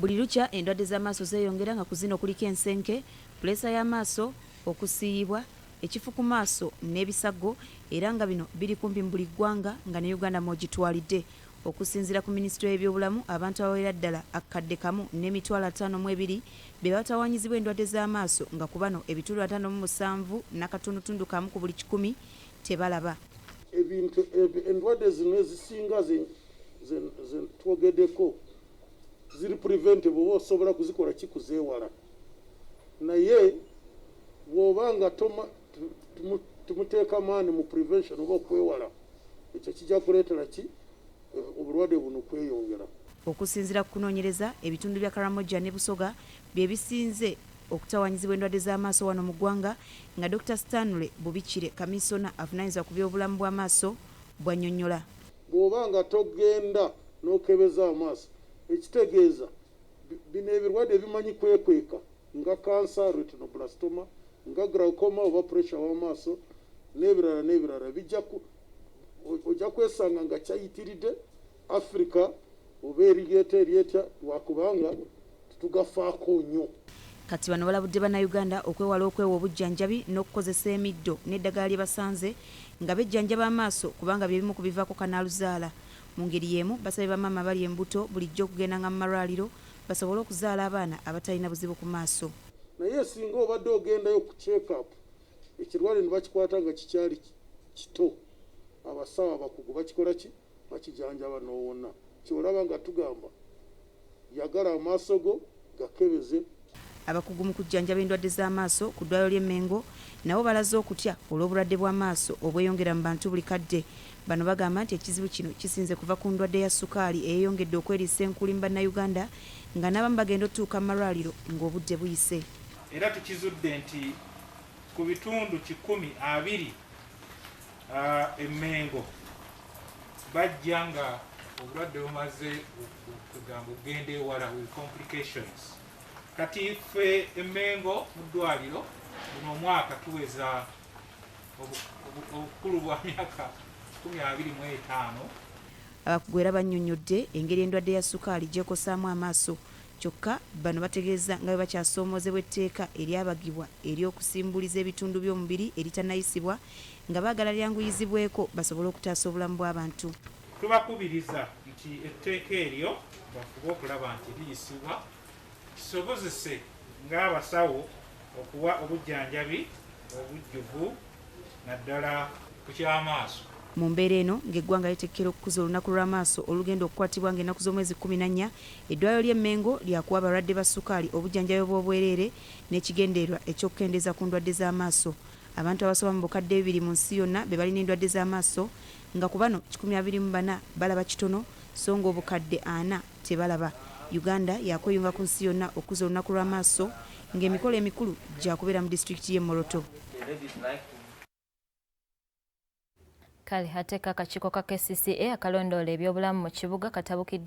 Buli lukya endwadde z'amaaso zeeyongera nga ku zino kuliko ensenke, puleesa y'amaaso, okusiiyibwa, ekifu ku maaso n'ebisago era nga bino biri kumpi mu buli ggwanga nga ne Uganda mw'ogitwalidde. Okusinziira ku minisitule y'ebyobulamu, abantu abawera ddala akadde kamu n'emitwalo 52 be batawaanyizibwa endwadde z'amaaso nga ku bano ebitundu 57 n'akatundutundu kamu ku buli kikumi tebalaba. Ebintu endwadde zino ezisinga ze twogeddeko ziri preventable, oba osobola kuzikola ki, kuzeewala. Naye bw'oba nga tumuteeka maanyi mu prevention oba okwewala, ekyo kijja kuleetera ki obulwadde buno kweyongera. Okusinziira ku kunoonyereza, ebitundu bya Karamoja ne Busoga bye bisinze okutawaanyizibwa endwadde z'amaaso wano mu ggwanga, nga Dr Stanley Bubikire, kamisona avunaanyizibwa ku byobulamu bw'amaaso, bw'annyonnyola. Bw'oba nga togenda n'okebeza amaaso, ekitegeeza bino ebirwadde bimanyi kwekweka nga kansa, retinoblastoma, nga glaucoma oba pressure w'amaaso n'ebirala n'ebirala, bijja ojja kwesanga nga kyayitiridde Africa oba erieta eryetya, lwakubanga tetugafaako nnyo. Kati bano balabudde Bannayuganda okwewala okwewa obujjanjabi n'okukozesa emiddo n'eddagala lye basanze nga bejjanjaba amaaso, kubanga bye bimu ku bivaako kanaaluzaala. Mu ngeri y'emu basabye bamaama abali embuto bulijjo okugendanga mu malwaliro basobole okuzaala abaana abatalina buzibu ku maaso. Naye singa obadde ogendayo ku check up, ekirwadde ne bakikwata nga kikyali kito, abasawo abakugu bakikola ki, bakijanjaba n'owona. Kyolaba nga tugamba yagala amaaso go gakebeze. Abakugu mu kujjanjaba endwadde z'amaaso ku ddwaliro ly'e Mengo nabo balaze okutya olw'obulwadde bw'amaaso obweyongera mu bantu buli kadde. Bano bagamba nti ekizibu kino kisinze kuva ku ndwadde ya sukaali eyeeyongedde okweriisa enkuli mu Bannayuganda, nga n'abamu bagenda otuuka mu malwaliro ng'obudde buyise. Era tukizudde nti ku bitundu 120 e Mmengo bajja nga obulwadde bumaze okugamba okugenda ewala with complications. Kati ffe e Mmengo mu ddwaliro guno omwaka tuweza obukulu bwa myaka 25. Abakugu era bannyonnyodde engeri endwadde ya sukaali gy'ekosaamu amaaso. Kyokka bano bategeeza nga bwe bakyasoomoozebwa etteeka eryabagibwa ery'okusimbuliza ebitundu by'omubiri eritannayisibwa, nga baagala lyanguyizibweko basobole okutaasa obulamu bw'abantu. Tubakubiriza nti etteeka eryo bafube okulaba nti liyisibwa, kisobozese ng'abasawo okuwa obujjanjabi obujjuvu naddala ku ky'amaaso. Mu mbeera eno ng'eggwanga liteekera okukuza olunaku lw'amaaso olugenda okukwatibwa ng'ennaku z'omwezi 14, eddwaliro ly'e Mmengo lyakuwa abalwadde ba sukaali obujjanjabi obw'obwereere n'ekigendererwa eky'okukendeeza ku ndwadde z'amaaso. Abantu abasoba mu 2000 mu nsi yonna be balina endwadde z'amaaso, nga ku bano 124 balaba kitono, so nga 40,000 tebalaba. Uganda yakweyunga ku nsi yonna okukuza olunaku lw'amaaso, ng'emikolo emikulu gyakubeera mu disitulikiti y'e Moroto. Kale ate akakiiko ka KCCA akalondoola ebyobulamu mu kibuga katabukidde.